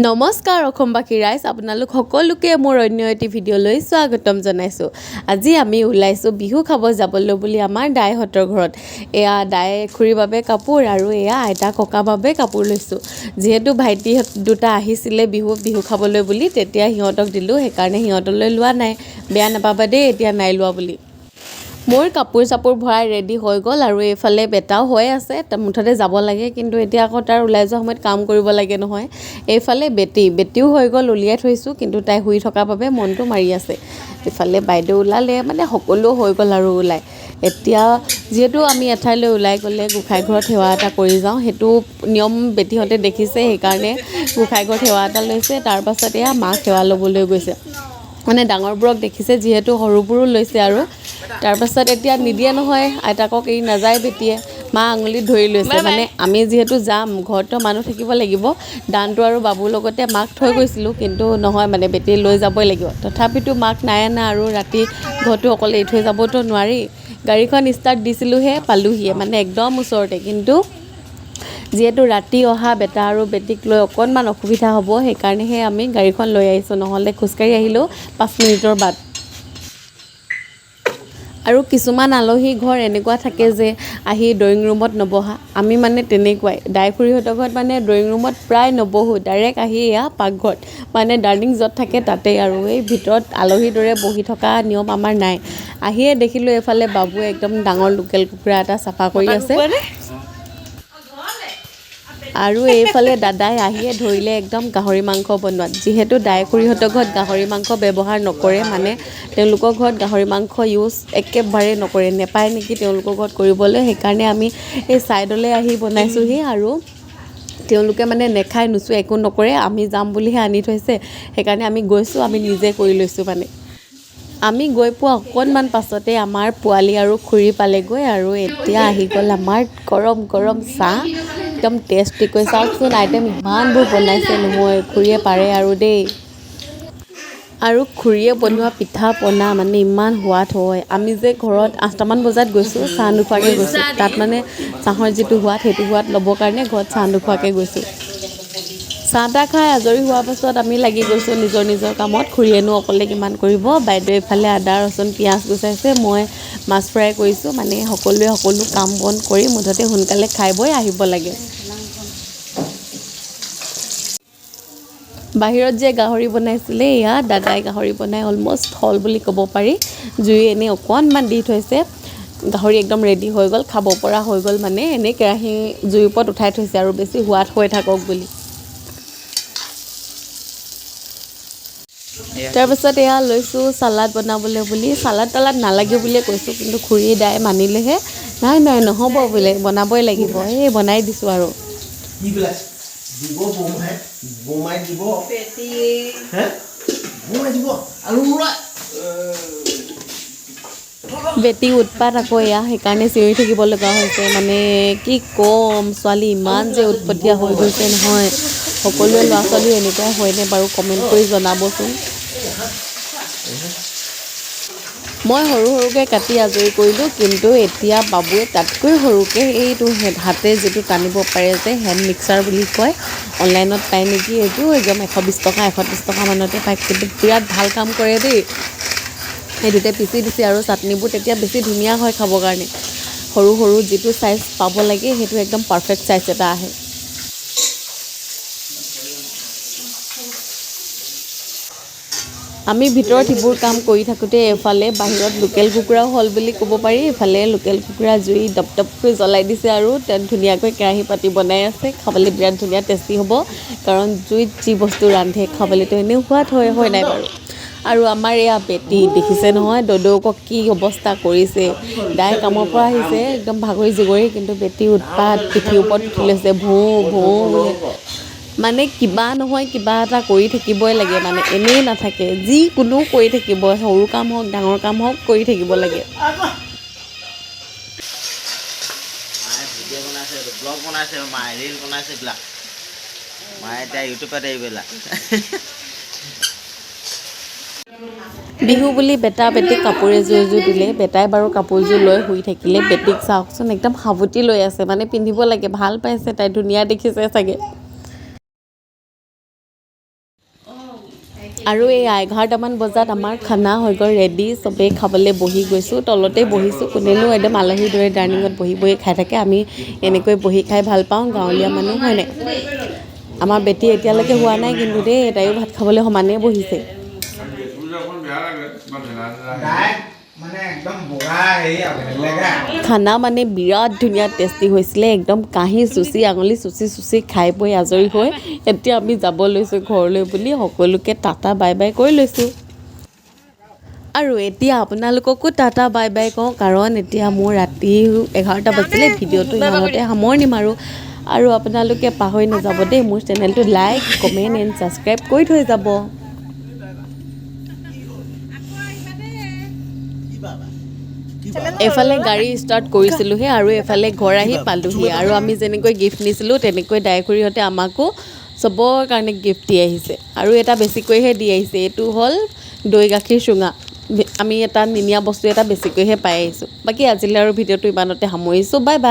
নমস্কাৰ অসমবাসী ৰাইজ, আপোনালোক সকলোকে মোৰ অন্য এটি ভিডিঅ'লৈ স্বাগতম জনাইছোঁ। আজি আমি ওলাইছোঁ বিহু খাব যাবলৈ বুলি আমাৰ দাইহঁতৰ ঘৰত। এয়া দাই খুৰীৰ বাবে কাপোৰ আৰু এয়া আইতা ককাৰ বাবে কাপোৰ লৈছোঁ। যিহেতু ভাইটিহঁত দুটা আহিছিলে বিহু বিহু খাবলৈ বুলি, তেতিয়া সিহঁতক দিলোঁ, সেইকাৰণে সিহঁতলৈ লোৱা নাই। বেয়া নাপাবা দেই এতিয়া নাই লোৱা বুলি। মোৰ কাপোৰ চাপোৰ ভৰাই ৰেডি হৈ গ'ল আৰু এইফালে বেটাও হৈ আছে। মুঠতে যাব লাগে, কিন্তু এতিয়া আকৌ তাৰ ওলাই যোৱা সময়ত কাম কৰিব লাগে নহয়। এইফালে বেটিও হৈ গ'ল, উলিয়াই থৈছোঁ, কিন্তু তাই শুই থকাৰ বাবে মনটো মাৰি আছে। ইফালে বাইদেউ ওলালে, মানে সকলো হৈ গ'ল আৰু ওলাই। এতিয়া যিহেতু আমি এঠাইলৈ ওলাই গ'লে গোঁসাই ঘৰত সেৱা এটা কৰি যাওঁ, সেইটো নিয়ম বেটীহঁতে দেখিছে, সেইকাৰণে গোঁসাই ঘৰত সেৱা এটা লৈছে। তাৰপাছত এয়া মাক সেৱা ল'বলৈ গৈছে, মানে ডাঙৰবোৰক দেখিছে যিহেতু সৰুবোৰো লৈছে। আৰু তাৰপাছত এতিয়া নিদিয়ে নহয় আইতাকক এৰি নাযায় বেটীয়ে, মা আঙুলিত ধৰি লৈছে। মানে আমি যিহেতু যাম, ঘৰততো মানুহ থাকিব লাগিব। দানটো আৰু বাবুৰ লগতে মাক থৈ গৈছিলোঁ, কিন্তু নহয়, মানে বেটী লৈ যাবই লাগিব। তথাপিতো মাক নাই অনা আৰু ৰাতি ঘৰটো অকলে এৰি থৈ যাবতো নোৱাৰি। গাড়ীখন ষ্টাৰ্ট দিছিলোঁহে পালোহিয়ে, মানে একদম ওচৰতে। কিন্তু যিহেতু ৰাতি অহা বেটা আৰু বেটীক লৈ অকণমান অসুবিধা হ'ব, সেইকাৰণেহে আমি গাড়ীখন লৈ আহিছোঁ, নহ'লে খোজকাঢ়ি আহিলেও 5 মিনিটৰ বাট। আৰু কিছুমান আলহী ঘৰ এনেকুৱা থাকে যে আহি ড্ৰয়িং ৰুমত নবহা। আমি মানে তেনেকুৱাই। দাই খুৰীহঁতৰ ঘৰত মানে ড্ৰয়িং ৰুমত প্ৰায় নবহোঁ, ডাইৰেক্ট আহি এয়া পাকঘৰত, মানে ডাইনিং য'ত থাকে তাতেই আৰু এই ভিতৰত আলহীৰ দৰে বহি থকা নিয়ম আমাৰ নাই। আহিয়ে দেখিলোঁ এইফালে বাবুৱে একদম ডাঙৰ লোকেল কুকুৰা এটা চাফা কৰি আছে আৰু এইফালে দাদাই আহিয়ে ধৰিলে একদম গাহৰি মাংস বনোৱাত। যিহেতু দাই খুৰীহঁতৰ ঘৰত গাহৰি মাংস ব্যৱহাৰ নকৰে, মানে তেওঁলোকৰ ঘৰত গাহৰি মাংস ইউজ একেবাৰে নকৰে, নেপায় নেকি তেওঁলোকৰ ঘৰত কৰিবলৈ, সেইকাৰণে আমি এই ছাইডলৈ আহি বনাইছোঁহি। আৰু তেওঁলোকে মানে নেখায়, নুচুৱে, একো নকৰে, আমি যাম বুলিহে আনি থৈছে, সেইকাৰণে আমি গৈছোঁ, আমি নিজে কৰি লৈছোঁ। মানে আমি গৈ পোৱা অকণমান পাছতে আমাৰ পোৱালি আৰু খুৰী পালেগৈ আৰু এতিয়া আহি গ'ল আমাৰ গৰম গৰম চাহ, একদম টেষ্টিকৈ। চাওকচোন, আইটেম ইমানবোৰ বনাইছে নহয়, খুৰীয়ে পাৰে আৰু দেই। আৰু খুৰীয়ে বনোৱা পিঠা পনা মানে ইমান সোৱাদ হয়। আমি যে ঘৰত 8টামান বজাত গৈছোঁ, চাহ নোখোৱাকৈ গৈছোঁ। তাত মানে চাহৰ যিটো সোৱাদ, সেইটো সোৱাদ ল'বৰ কাৰণে ঘৰত চাহ নোখোৱাকৈ গৈছোঁ। চাহ তাহ খাই আজৰি হোৱাৰ পাছত আমি লাগি গৈছোঁ নিজৰ নিজৰ কামত। খুৰীয়েনো অকলে কিমান কৰিব? বাইদেৱে এইফালে আদা, ৰচুন, পিঁয়াজ গুচাইছে, মই মাছ ফ্ৰাই কৰিছোঁ। মানে সকলোৱে সকলো কাম বন কৰি মুঠতে সোনকালে খাই বৈ আহিব লাগে। বাহিৰত যে গাহৰি বনাইছিলে, এয়া দাদাই গাহৰি বনাই অলমষ্ট হ'ল বুলি ক'ব পাৰি। জুই এনেই অকণমান দি থৈছে। গাহৰি একদম ৰেডি হৈ গ'ল, খাব পৰা হৈ গ'ল। মানে এনেই কেৰাহী জুইৰ ওপৰত উঠাই থৈছে আৰু বেছি সোৱাদ হৈ থাকক বুলি। তাৰপাছত এয়া লৈছোঁ চালাড বনাবলৈ বুলি। চালাড তালাড নালাগে বুলিয়ে কৈছোঁ, কিন্তু খুৰী দাই মানিলেহে, নাই নাই নহ'ব বোলে, বনাবই লাগিব। এই বনাই দিছোঁ আৰু। কি পেলাইছে? দিব বোমাই, বোমাই দিব। হে? বোমাই দিব আৰু নোলাই। বেটী উৎপাত আকৌ এয়া, সেইকাৰণে চিঞৰি থাকিব লগা হৈছে। মানে কি ক'ম, ছোৱালী ইমান যে উৎপতীয়া হৈ গৈছে নহয়। সকলোৱে ল'ৰা ছোৱালী এনেকুৱাই হয়নে বাৰু, কমেণ্ট কৰি জনাবচোন। মই সৰু সৰুকৈ কাটি আজৰি কৰিলোঁ, কিন্তু এতিয়া বাবুৱে তাতকৈ সৰুকৈ এইটো হাতে যিটো টানিব পাৰে যে, হেণ্ড মিক্সাৰ বুলি কয়, অনলাইনত পায় নেকি এইটো, একদম 120 টকা, 130 টকা মানতে পায়, কিন্তু বিৰাট ভাল কাম কৰে দেই। সেইটোতে পিচি দিছে আৰু চাটনিবোৰ তেতিয়া বেছি ধুনীয়া হয় খাবৰ কাৰণে। সৰু সৰু যিটো চাইজ পাব লাগে, সেইটো একদম পাৰফেক্ট চাইজ এটা আহে। আমি ভিতৰত সিবোৰ কাম কৰি থাকোঁতে এফালে বাহিৰত লোকেল কুকুৰাও হ'ল বুলি ক'ব পাৰি। ইফালে লোকেল কুকুৰা জুই দপ দপকৈ জ্বলাই দিছে আৰু তেওঁ ধুনীয়াকৈ কেৰাহী পাতি বনাই আছে। খাবলৈ বিৰাট ধুনীয়া টেষ্টি হ'ব, কাৰণ জুইত যি বস্তু ৰান্ধে খাবলৈতো এনেও সোৱাদ হয়, হয় নাই বাৰু? আৰু আমাৰ এয়া বেটি দেখিছে নহয়, দদৌকক কি অৱস্থা কৰিছে। দাই কামৰ পৰা আহিছে একদম ভাগৰি জুগৰি, কিন্তু বেটি উৎপাত, পিঠিৰ ওপৰত উঠি লৈছে, ভো ভো বুলি। মানে কিবা নহয় কিবা এটা কৰি থাকিবই লাগে, মানে এনেই নাথাকে, যিকোনো কৰি থাকিব, সৰু কাম হওক ডাঙৰ কাম হওক কৰি থাকিব লাগে। মায়ে ভিডিঅ' বনাইছে, ব্লগ বনাইছে, মায়ে ৰিল বনাইছে এইবিলাক। মায়ে এতিয়া ইউটিউবত এইবিলাক। বিহু বুলি বেটা বেটিক কাপোৰ এযোৰ এযোৰ দিলে। বেটাই বাৰু কাপোৰযোৰ লৈ শুই থাকিলে। বেটিক চাওকচোন, একদম সাৱটি লৈ আছে, মানে পিন্ধিব লাগে, ভাল পাইছে তাই, ধুনীয়া দেখিছে চাগে। আৰু এই 11টামান বজাত আমাৰ খানা হৈ গ'ল ৰেডি। চবেই খাবলৈ বহি গৈছোঁ, তলতে বহিছোঁ। কোনেনো একদম আলহীৰ দৰে ডাইনিঙত বহি বহি খাই থাকে। আমি এনেকৈ বহি খাই ভাল পাওঁ, গাঁৱলীয়া মানুহ, হয় নাই? আমাৰ বেটি এতিয়ালৈকে হোৱা নাই কিন্তু দেই, তাইও ভাত খাবলৈ সমানেই বহিছে। মানে একদম বগা হেৰি আৰু বেলেগ। খানা মানে বিৰাট ধুনীয়া টেষ্টি হৈছিলে। একদম কাঁহী চুচি, আঙুলি চুচি চুচি খাই বৈ আজৰি হৈ এতিয়া আমি যাব লৈছোঁ ঘৰলৈ বুলি। সকলোকে টাটা বাই বাই কৰি লৈছোঁ আৰু এতিয়া আপোনালোককো টাটা বাই বাই কওঁ, কাৰণ এতিয়া মোৰ ৰাতি 11টা বাজিলে। ভিডিঅ'টো ইমানতে সামৰণি মাৰোঁ আৰু আপোনালোকে পাহৰি নাযাব দেই, মোৰ চেনেলটো লাইক, কমেণ্ট এণ্ড ছাবস্ক্ৰাইব কৰি থৈ যাব। কি বাবা? এফালে গাড়ী ষ্টাৰ্ট কৰিছিলোঁহে আৰু এফালে ঘৰ আহি পালোহি। আৰু আমি যেনেকৈ গিফ্ট নিছিলোঁ, তেনেকৈ দাই খুৰীহঁতে আমাকো চবৰ কাৰণে গিফ্ট দি আহিছে আৰু এটা বেছিকৈহে দি আহিছে। এইটো হ'ল দৈ গাখীৰ চুঙা। আমি এটা নিনিয়া বস্তু এটা বেছিকৈহে পাই আহিছোঁ। বাকী আজিলৈ আৰু ভিডিঅ'টো ইমানতে সামৰিছোঁ। Bye bye.